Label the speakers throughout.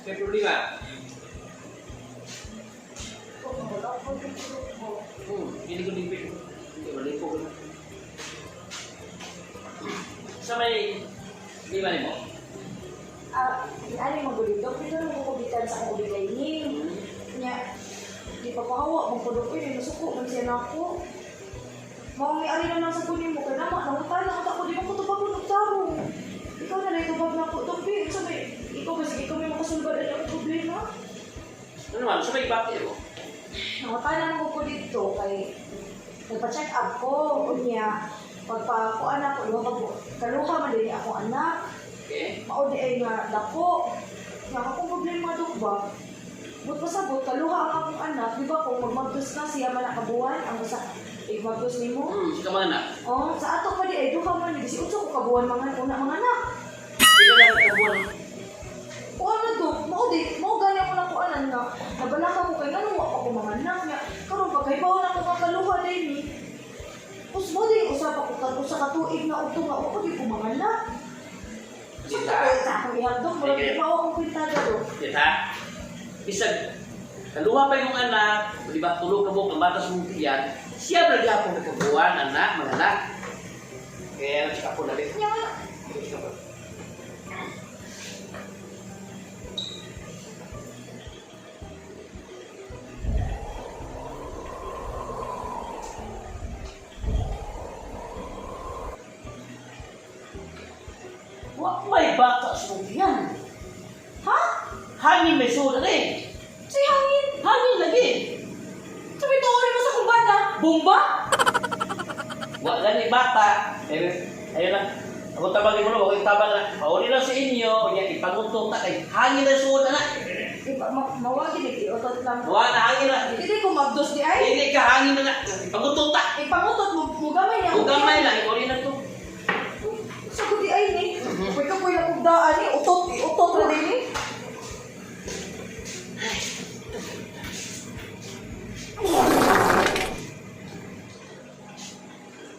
Speaker 1: May problema.
Speaker 2: Wala ko dito ko.
Speaker 1: Hindi ko limpyo. Hindi, mali ko. Sa may lima nimo?
Speaker 2: Ah, ani magulid dok, dito lang ko kubitan sa akong ubigay ni. Nya, di pa pahawa, mong kudok ko, nasuko, man siya na ako. Mao ni ari na lang sa kunin mo, kay nama, nangutan na ako, di ba ko tubag og tarong. Ikaw na lang tubag na ako, dok, bi, unsa may, ikaw ba, sige, ikaw may makasulbad ang akong problema.
Speaker 1: Ano naman, sa may bakit mo?
Speaker 2: Nangutan na ko ko dito, kay, nagpa-check up ko, unya, pagpakuan ako, duha ka kaluha man din akong anak.
Speaker 1: Okay.
Speaker 2: Mao di ay nga dako. Nga akong problema dok ba? But pasabot kaluha ang akong anak, di ba kung magmagdos na siya man nakabuwan ang usa igmagdos nimo.
Speaker 1: Sa mga anak.
Speaker 2: Oh, sa ato pa di ay duha man ni 18 ko kabuwan mga una mga anak.
Speaker 1: Pila lang ka buwan.
Speaker 2: Kuan na dok, mao di mao gani ako nakuanan nga nabalaka ko kay ngano wa pa ko mga anak nga karon pagkaibaw na ko nga kaluha day ni. Us mo di usa pa ko kan usa ka tuig na udto nga wa pa di ko mga anak.
Speaker 1: Kita.
Speaker 2: Sa akong ihagdok, murag di pa akong kwintada dok.
Speaker 1: Kita. Bisag kaluha pa imong anak, di ba tulo ka buok ang bata sa mong tiyan, siya ba gyapon nakabuwan anak, mga anak. Kaya sa ako na rin.
Speaker 2: Nya nga,
Speaker 1: Wa may bata sa mong tiyan.
Speaker 2: Ha?
Speaker 1: Hangin may suod na eh.
Speaker 2: Si hangin.
Speaker 1: Hangin lagi.
Speaker 2: Sabi tuorin mo sa kumbana. Bomba?
Speaker 1: Wa gani bata. Eh, ayun lang. Ako tabang mo no, ako tabang na. Pauli lang sa inyo, nya ipanguntot ta kay hangin na suod na.
Speaker 2: Iba, mawagi di utot lang.
Speaker 1: Wa na hangin na.
Speaker 2: Hindi ko magdos di ay.
Speaker 1: Dili ka hangin na na. Ipanguntot ta.
Speaker 2: Ipangutot mo mo gamay niya.
Speaker 1: Ug gamay lang ipauli na to.
Speaker 2: Sa ko di ay ni. Pwede ka po yung kugdaan ni. Utot, utot ra din ni.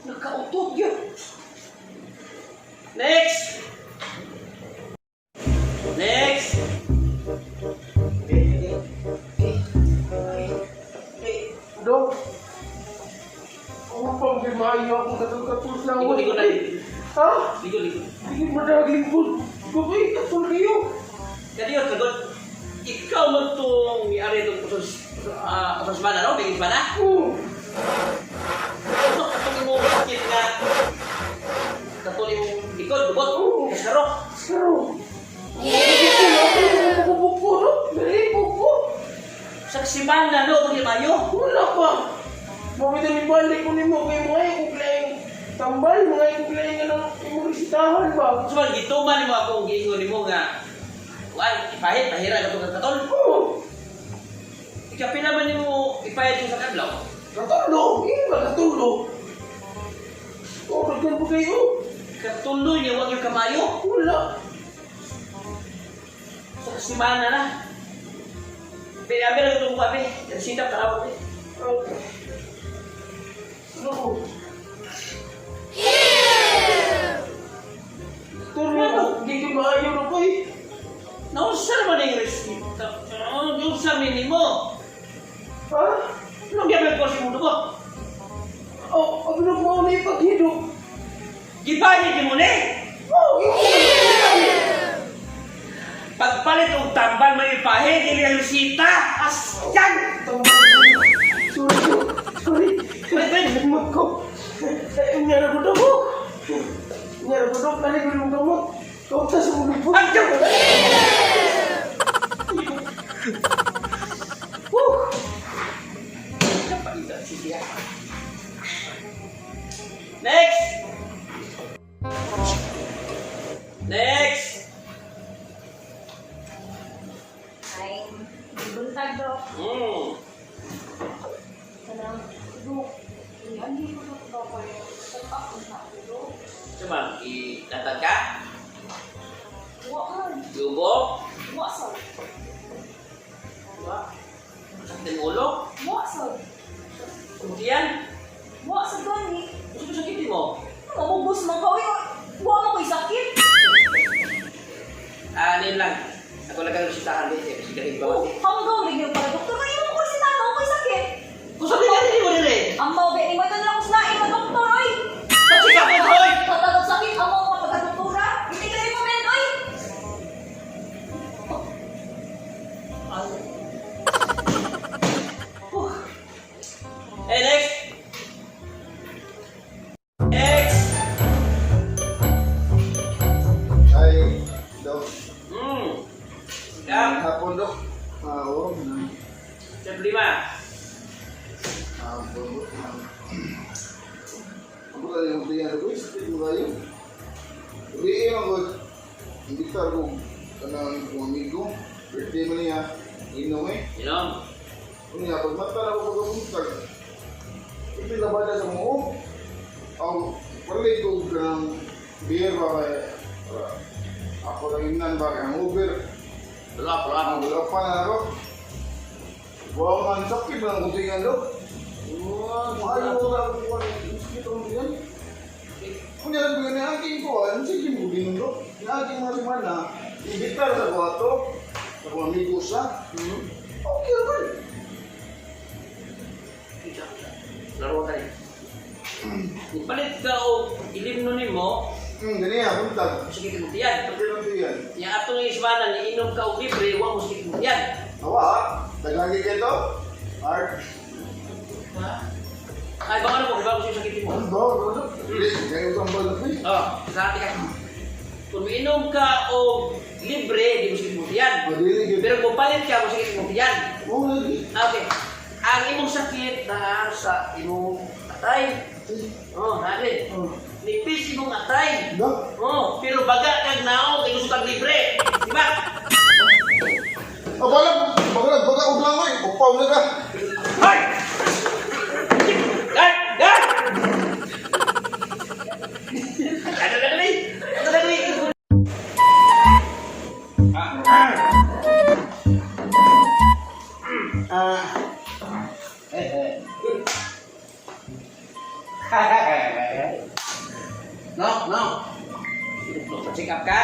Speaker 1: Nakautot yun. Next. Next. Okay, okay.
Speaker 3: Eh, Dok. Ako pang maayo akong katul-katul sa
Speaker 1: Ligo, ligo na.
Speaker 3: Ha?
Speaker 1: Ligo, ligo.
Speaker 3: Hindi mo naglingkod. Dok, eh, katul kayo.
Speaker 1: Kadiyo, kagod. Ikaw man tong miari itong kusos, kusos mana, no? Bigis mana?
Speaker 3: Oo.
Speaker 1: Ito, katong imong sakit nga. Katong imong likod, lubot, kaskarok.
Speaker 3: Saro. Yeah! Ako buko, no? Nalipog ko.
Speaker 1: Sa simana, no? Kung mayo.
Speaker 3: Wala pa. Bakit ang ibalik ko nimo kay mga ikuglaing tambal, mga ikuglaing anong imong resitahan ba?
Speaker 1: So, man, gituman nimo ako, giingon nimo nga, kuan, ipahit, pahira, katong katol.
Speaker 3: Oo.
Speaker 1: Ikapila man nimo ipahit yung sa kadlaw.
Speaker 3: Katulo. Eh, ba katulo? Oo, daghan po kayo.
Speaker 1: Katuloy niya, wag yung kamayo.
Speaker 3: Wala.
Speaker 1: Sa simana na. Pinabi lang itong kape. Resita, tarawag eh.
Speaker 3: Okay. Ano ko? Tulo, hindi ko maayo na ko eh.
Speaker 1: Nausa naman yung resita. Nausa minimo.
Speaker 3: Ha?
Speaker 1: Anong gabay ko si mundo ko?
Speaker 3: Oh, abnog mo na ipaghidok.
Speaker 1: Gipahit mo ni.
Speaker 3: Oh, imo.
Speaker 1: Pagpalit og tambal may ipahit, dili ang resita. Asyan!
Speaker 3: Sorry, sorry.
Speaker 1: Wait, wait.
Speaker 3: Limot ko. Eh, nyara ko daw. Nyara ko daw, kali ko yung gamot. Kauta sa ulo po.
Speaker 1: Ang tiyan!
Speaker 3: Woo!
Speaker 1: Kapaida, sige. Next! Next!
Speaker 2: Ay, buntag dok. Kanang dok. Ani ko dok ba ko sa ako na dok.
Speaker 1: Cuma, itatag ka?
Speaker 2: Wa man.
Speaker 1: Yubo?
Speaker 2: Wa sa.
Speaker 1: Diba? Sakit ang ulo?
Speaker 2: Wa sa.
Speaker 1: Kemudian,
Speaker 2: Wa sa gani.
Speaker 1: gusto ko sakitin mo.
Speaker 2: Mamubos man ka. Uy, wa man ko'y sakit.
Speaker 1: Ano lang. Ako lang kang resitahan din. Eh, sige, ba?
Speaker 2: Oh, hanggaw lagi yung para doktor. Kaya mo ko resitahan ako kay sakit.
Speaker 1: Kung sabi ka rin mo rin eh.
Speaker 2: Ang mao be nimo ito na lang usnain pa doktor oy.
Speaker 1: Patsika ko, hoy!
Speaker 2: Patagog sakit amo ka pagka-doktora. Hindi ka recommend oy.
Speaker 1: Hey, next! Next!
Speaker 4: Ay, Dok.
Speaker 1: Yeah.
Speaker 4: Hapon, Dok. Ah, oo.
Speaker 1: Step lima.
Speaker 4: Ah, bo- Ako tayo yung tiyan ko, sakit mo kayo. Gabi ako, hindi ka ako kanang kong amigo. Birthday mo niya, inom eh.
Speaker 1: Inom.
Speaker 4: Unya, pag mata na ako pagkabuntag, ipila ba na sa mga oh? Aw, wala ito kanang beer ba kaya, para ako lang inan ba kaya hangover.
Speaker 1: Dalawa, dalawa.
Speaker 4: Ang wala pa na ako. Wow, man, sakit ba ang kutingan do?
Speaker 1: Oh,
Speaker 4: Ayaw ko na ako kuha ng sakit ang kutingan. Kung yan ang ni aking kuhan, sige mo ginun do. Ni aking mga semana, ibitar sa kuha to, sa kong amigo sa. Okay naman.
Speaker 1: Laro tayo. Kung palit ka o ilimno nimo,
Speaker 4: Gani ah, buntag.
Speaker 1: sige mo tiyan.
Speaker 4: Sakit ang tiyan.
Speaker 1: Yang ato ng ismana ni inom ka og libre, wa mo sige mo tiyan.
Speaker 4: Awa, daglagi kayo to. Art.
Speaker 1: Ay, baka na mo, bago siya sakit mo.
Speaker 4: Ano ba? Ano ba? Hindi, kayo sa ambal na eh.
Speaker 1: Oh, sa ate ka. Kung miinom ka og libre, di mo sige mo tiyan.
Speaker 4: Madili kayo.
Speaker 1: Pero kung palit ka, mo sige mo tiyan.
Speaker 4: Oo, lagi.
Speaker 1: Okay. Ang imong sakit naa sa imong atay. Oh, nari.
Speaker 4: Oh.
Speaker 1: Nipis imong atay.
Speaker 4: Ba?
Speaker 1: Oh, pero baga kag naong kay gusto kag libre. Di ba?
Speaker 4: Ah, balag, balag, baga, udlang ko eh. Upaw na ka.
Speaker 1: Hoy! Guard! Guard! Ano na dali? Ano na dali?
Speaker 3: Ah. Eh, eh. No, no.
Speaker 1: Check up ka?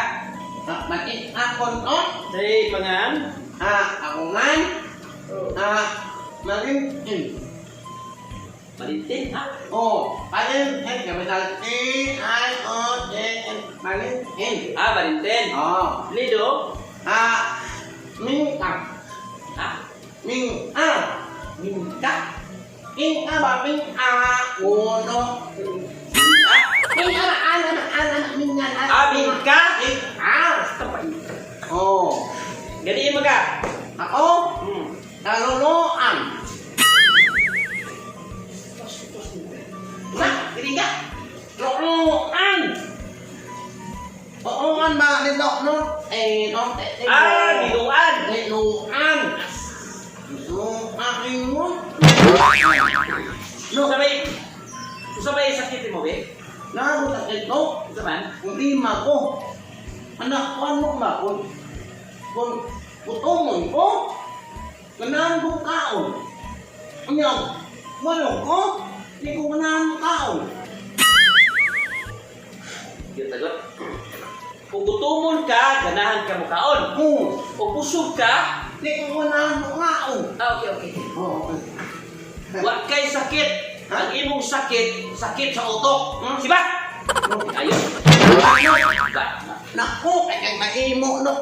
Speaker 3: Ah, matin ako no.
Speaker 1: Say, pangan.
Speaker 3: Ah, ako man. Ah, malintin.
Speaker 1: Malintin, ha?
Speaker 3: Oh, malintin. Capital T I O T N. Malintin.
Speaker 1: Ah, malintin.
Speaker 3: Oh.
Speaker 1: Lido.
Speaker 3: Ah, mingka.
Speaker 1: Ha?
Speaker 3: Ming a.
Speaker 1: Minta.
Speaker 3: Ming a ba ming a uno.
Speaker 1: Ah,
Speaker 3: Ming a a a a a ming a.
Speaker 1: ah, minka.
Speaker 3: Ming a. Oh.
Speaker 1: Gani mo ka.
Speaker 3: Ako, kaluluan. Na, dili ka. Luluan. Oo nga ba, nito, no? Eh, no, eh, eh,
Speaker 1: Ah, giluan.
Speaker 3: Niluan. Luan mo.
Speaker 1: No, sabay. Sabay sakit mo, be?
Speaker 3: Nabutan ito,
Speaker 1: Ito man.
Speaker 3: problema ko. Anak ko, ano ba? Kung gutomon ko, ganahan ko kaon. Ano, walo ko, di ko ganahan kaon.
Speaker 1: Yung tagot. Kung gutomon ka, ganahan ka mo kaon.
Speaker 3: Oo,
Speaker 1: Kung busog ka,
Speaker 3: di ko ganahan mo kaon.
Speaker 1: ah, okay, okay.
Speaker 3: Oo,
Speaker 1: Wa kay sakit. Ang imong sakit, sakit sa utok.
Speaker 3: Hmm?
Speaker 1: Siba? Ayun. Ba?
Speaker 3: Naku, kay kay maimo no.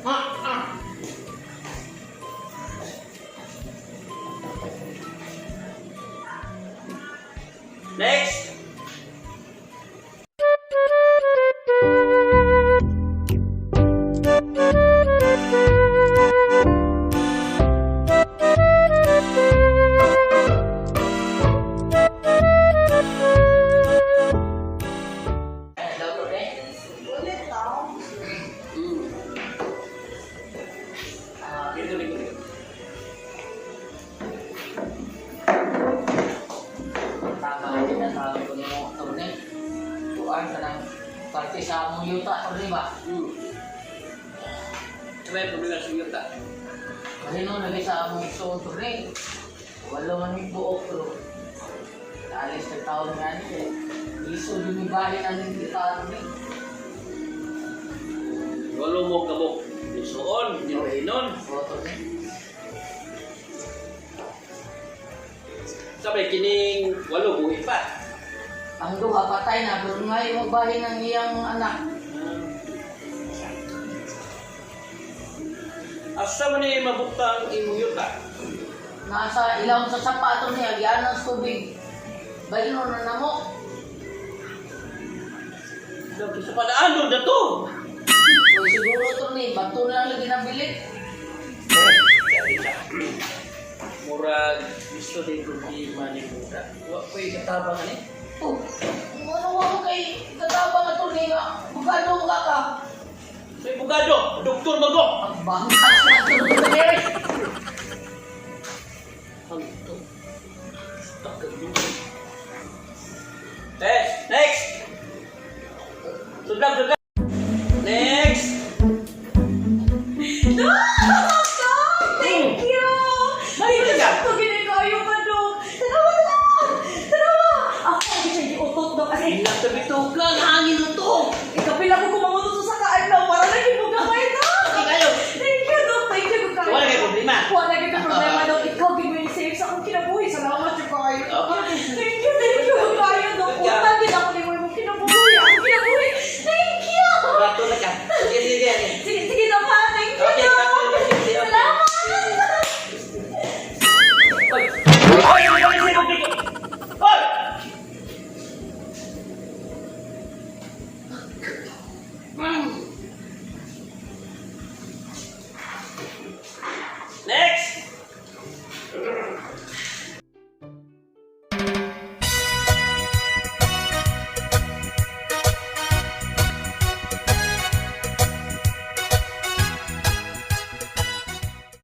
Speaker 3: Ah, ah.
Speaker 1: Next.
Speaker 2: Ulit lang.
Speaker 1: Dito, dito, dito.
Speaker 5: Tama din na tawag ko nimo torne. Kuan ka ng parte sa among yuta torne ba?
Speaker 1: Ano yung problema sa yuta?
Speaker 5: Kasi no nagi sa among igsoon torne. Wala man mi buok pero alis sa taon nga ni eh. Iso din mi bahin ang kita torne.
Speaker 1: Walo mo kabok. Isuon, hindi mo hinon.
Speaker 5: Oo, torne.
Speaker 1: Sabi, kining walo, buhi pa.
Speaker 5: Ang duha patay na pero ngayon magbahin ang iyang anak.
Speaker 1: Asa man ni mabutang imong yuta?
Speaker 5: Nasa ilawom sa sapato niya, gianan sa tubig. Balino na namo.
Speaker 1: Sa padaan na to.
Speaker 5: Uy, siguro torne, bato na lang lagi nabilit.
Speaker 1: Murag gusto din problema ni Buddha. Wa ko'y katabang ani.
Speaker 5: Oh, ano wa mo kay katabang ato ni nga bugado ka ka.
Speaker 1: May bugado, doktor mago.
Speaker 5: Ang bangkas na ato ni.
Speaker 1: Hanto. Test, next. Sudlag, sudlag. Next.
Speaker 2: Dok! Dok! Thank you!
Speaker 1: Ay, ka.
Speaker 2: Ito, ginagayo ka, Dok. Tanawa, tanawa! Tanawa! Ako, ang siya giutot, Dok. Kasi,
Speaker 1: Hinang tabi ang hangin na to.
Speaker 2: ikapila ko kumangutot sa kaadlaw para lang yung gamay, Dok.
Speaker 1: Okay, kayo.
Speaker 2: Thank you, Dok. Thank you, kaayo.
Speaker 1: Wala kay problema.
Speaker 2: Wala kay problema, Dok. Ikaw, gid mo yung save sa akong kinabuhi. Salamat yung kaayo.
Speaker 1: Okay.
Speaker 2: Thank you kaayo, Dok. Utang gid ako nimo imong kinabuhi. Akong kinabuhi. Thank you!
Speaker 1: Rato na ka. Sige, sige, sige.
Speaker 2: Sige, sige, Dok, ha? Thank you,
Speaker 1: Okay,
Speaker 2: Dok.
Speaker 1: thank you, thank you.
Speaker 2: Salamat!
Speaker 1: Oy! Oy! Oy! Oy! Oy! Oy!